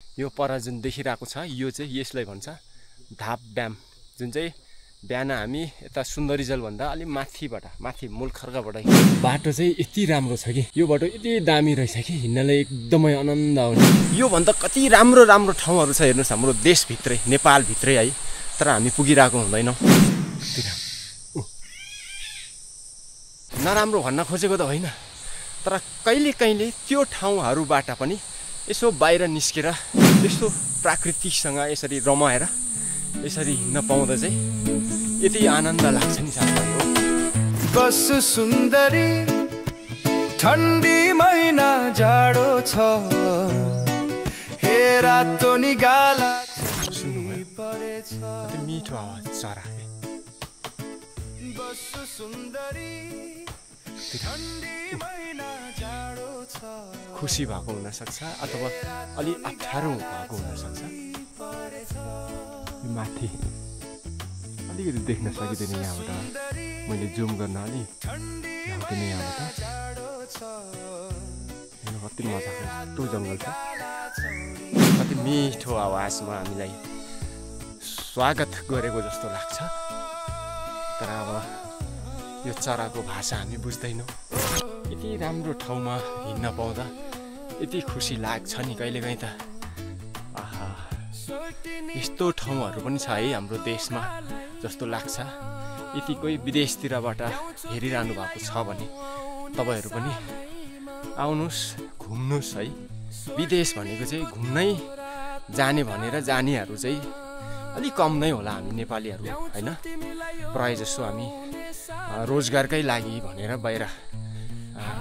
यो पर जुन देखिरहेको छ यो चाहिँ यसलाई भन्छ धाप ड्याम, जुन चाहिँ बिहान हामी यता सुन्दरीजल भन्दा अलि माथि मूल खर्काबाट बाटो चाहिँ यति राम्रो छ कि यो बाटो यति दामी रहेछ कि हिँड्नलाई एकदमै आनन्द आउने। यो भन्दा कति राम्रो राम्रो ठाउँहरू छ हेर्नुहोस् हाम्रो देशभित्रै नेपालभित्रै है, तर हामी पुगिरहेको हुँदैनौँ। नराम्रो भन्न खोजेको त होइन, तर कहिले त्यो ठाउँहरूबाट पनि यसो बाहिर निस्केर यसो प्राकृतिकसँग यसरी रमाएर यसरी हिँड्न पाउँदा चाहिँ यति आनन्द लाग्छ नि साथीभाइ हो। बस सुन्दरी ठन्डी महिना जाडो छ, हेरा तो निगाला परेछ। कति मिठो आवाज चरा। बस सुन्दरी ठन्डी महिना जाडो छ। खुसी भएको हुन सक्छ अथवा अलि अप्ठ्यारो भएको हुन सक्छ। माथि अलिकति देख्न सकिँदैन यहाँबाट, मैले जुम गर्न अलि भ्याउँदिनँ यहाँबाट। कति मजाको यस्तो जङ्गल छ, कति मिठो आवाजमा हामीलाई स्वागत गरेको जस्तो लाग्छ। तर अब यो चराको भाषा हामी बुझ्दैनौँ। यति राम्रो ठाउँमा हिँड्न पाउँदा यति खुसी लाग्छ नि कहिलेकाहीँ त। आहा, यस्तो ठाउँहरू पनि छ है हाम्रो देशमा जस्तो लाग्छ। यति कोही विदेशतिरबाट हेरिरहनु भएको छ भने तपाईँहरू पनि आउनुहोस्, घुम्नुहोस् है। विदेश भनेको चाहिँ घुम्नै जाने भनेर जानेहरू चाहिँ अलिक कम नै होला हामी नेपालीहरू होइन। प्रायः जसो हामी रोजगारकै लागि भनेर बाहिर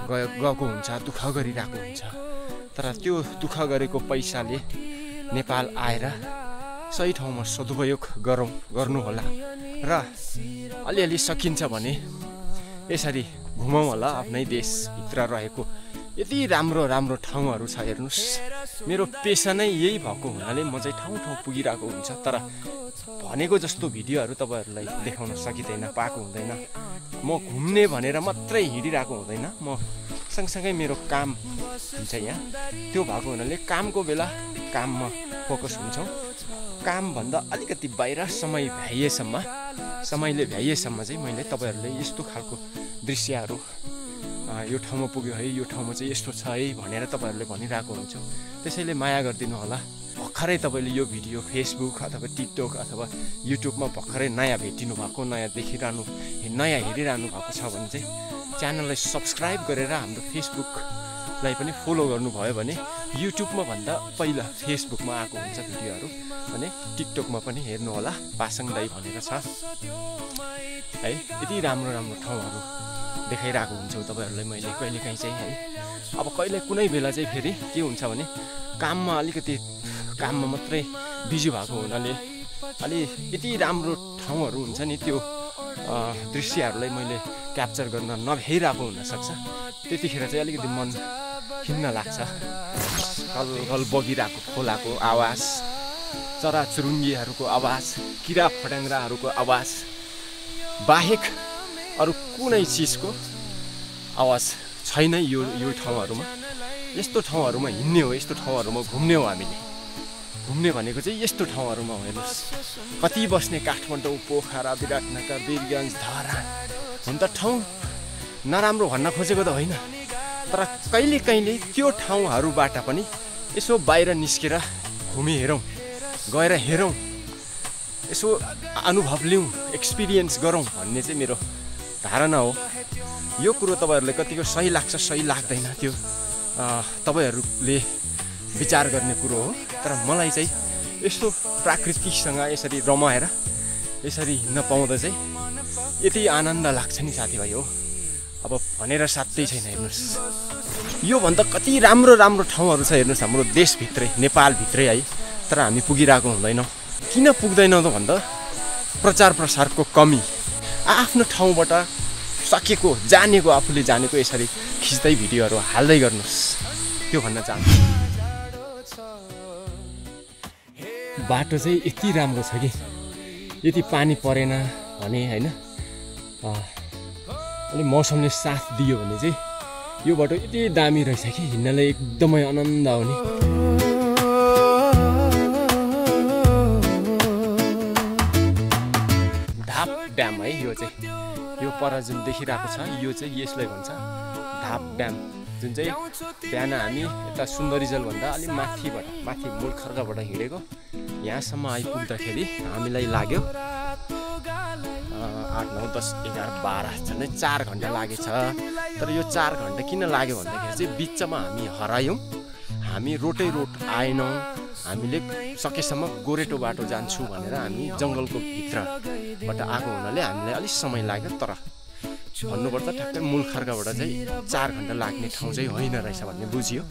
गएको हुन्छ, दुःख गरिरहेको हुन्छ। तर त्यो दुःख गरेको पैसाले नेपाल आएर सही ठाउँमा सदुपयोग गर्नु होला र अलिअलि सकिन्छ भने यसरी घुमौँ होला। आफ्नै देशभित्र रहेको यति राम्रो राम्रो ठाउँहरू छ हेर्नुहोस्। मेरो पेसा नै यही भएको हुनाले म चाहिँ ठाउँ पुगिरहेको हुन्छ, तर भनेको जस्तो भिडियोहरू तपाईँहरूलाई देखाउन सकिँदैन, पाएको हुँदैन। म घुम्ने भनेर मात्रै हिँडिरहेको हुँदैन, म सँगसँगै मेरो काम हुन्छ यहाँ, त्यो भएको हुनाले कामको बेला काममा फोकस हुन्छौँ। कामभन्दा अलिकति बाहिर समयले भ्याइएसम्म चाहिँ मैले तपाईँहरूलाई यस्तो खालको दृश्यहरू, यो ठाउँमा पुग्यो है, यो ठाउँमा चाहिँ यस्तो छ है भनेर तपाईँहरूले भनिरहेको हुन्छु। त्यसैले माया गरिदिनु होला। भर्खरै तपाईँले यो भिडियो फेसबुक अथवा टिकटक अथवा युट्युबमा भर्खरै नयाँ भेटिनु भएको, नयाँ हेरिरहनु भएको छ भने चाहिँ च्यानललाई सब्सक्राइब गरेर हाम्रो फेसबुकलाई पनि फलो गर्नुभयो भने युट्युबमा भन्दा पहिला फेसबुकमा आएको हुन्छ भिडियोहरू भने टिकटकमा पनि हेर्नु होला। पासाङ दाई भनेर छ है। यति राम्रो राम्रो ठाउँहरू देखाइरहेको हुन्छु तपाईँहरूलाई मैले कहिलेकाहीँ चाहिँ है। अब कहिले कुनै बेला चाहिँ फेरि के हुन्छ भने काममा मात्रै बिजी भएको हुनाले अलि यति राम्रो ठाउँहरू हुन्छ नि, त्यो दृश्यहरूलाई मैले क्याप्चर गर्न नभ्याइरहेको हुनसक्छ। त्यतिखेर चाहिँ अलिकति मन खिन्न लाग्छ। कल बगिरहेको खोलाको आवाज, चराचुरुङ्गीहरूको आवाज, किरा फट्याङ्ग्राहरूको आवाज बाहेक अरू कुनै चिजको आवाज छैन यो ठाउँहरूमा। यस्तो ठाउँहरूमा हिँड्ने हो, यस्तो ठाउँहरूमा घुम्ने हो। हामीले घुम्ने भनेको चाहिँ यस्तो ठाउँहरूमा हो। हेर्नुहोस् कति बस्ने, काठमाडौँ, पोखरा, विराटनगर, वीरगञ्ज, धरान। हुन त ठाउँ नराम्रो भन्न खोजेको त होइन, तर कहिले त्यो ठाउँहरूबाट पनि यसो बाहिर निस्केर घुमिहेरौँ, गएर हेरौँ, यसो अनुभव लिउँ, एक्सपिरियन्स गरौँ भन्ने चाहिँ मेरो धारणा हो। यो कुरो तपाईँहरूलाई कतिको सही लाग्छ सही लाग्दैन त्यो तपाईँहरूले विचार गर्ने कुरो हो। तर मलाई चाहिँ यस्तो प्राकृतिकसँग यसरी रमाएर यसरी हिँड्न पाउँदा चाहिँ यति आनन्द लाग्छ नि साथीभाइ हो। अब भनेर साध्यै छैन। हेर्नुहोस् यो भन्दा कति राम्रो राम्रो ठाउँहरू छ हेर्नुहोस् हाम्रो देशभित्रै नेपालभित्रै है, तर हामी पुगिरहेको हुँदैनौँ। किन पुग्दैनौँ त भन्दा प्रचार प्रसारको कमी। आफ्नो ठाउँबाट सकेको जानेको आफूले जानेको यसरी खिच्दै भिडियोहरू हाल्दै गर्नुहोस्, त्यो भन्न चाहन्छु। बाटो चाहिँ यति राम्रो छ कि यदि पानी परेन भने होइन, अलि मौसमले साथ दियो भने चाहिँ यो बाटो यति दामी रहेछ कि हिँड्नलाई एकदमै आनन्द आउने। यो चाहिँ यो पर जुन देखिरहेको छ यो चाहिँ यसलाई भन्छ ढाप ड्याम, जुन चाहिँ बिहान हामी यता सुन्दरीजल भन्दा अलिक माथि मूल खर्काबाट हिँडेको यहाँसम्म आइपुग्दाखेरि हामीलाई लाग्यो 8, 9, 10, 11, 12 झन्डै 4 घन्टा लागेछ। तर यो 4 घन्टा किन लाग्यो भन्दाखेरि चाहिँ बिचमा हामी हरायौँ, हामी रोड आएनौँ, हामीले सकेसम्म गोरेटो बाटो जान्छु भनेर हामी जङ्गलको भित्रबाट आएको हुनाले हामीलाई अलिक समय लाग्यो। तर भन्नुपर्दा ठ्याक्कै मूल खर्काबाट चाहिँ 4 घन्टा लाग्ने ठाउँ चाहिँ होइन रहेछ भन्ने बुझियो।